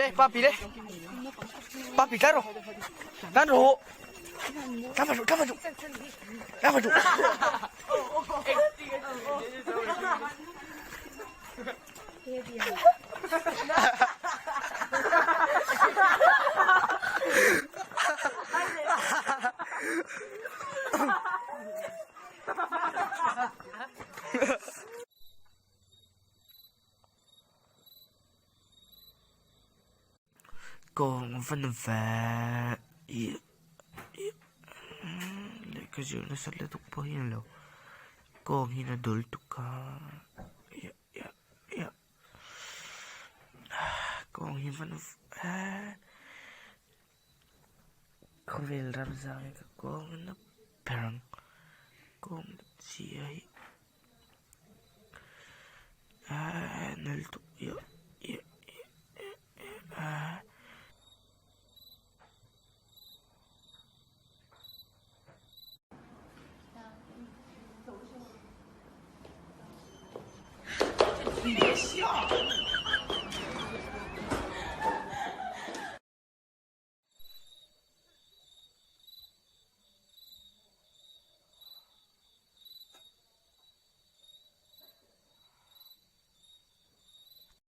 Le papi le papi tlan rawh tlan rawh tlan vat rawh tlan vat rawh tlan vat rawh. Kawng va na ve ih ih lehkha zir nasa lutuk pawh hi a ni lo kawng hi a dul tuk a ih ih ih kawng hi va na ve khawvel ram zang hi ka kawng a na ber ang kawng chhia hi. 你别笑。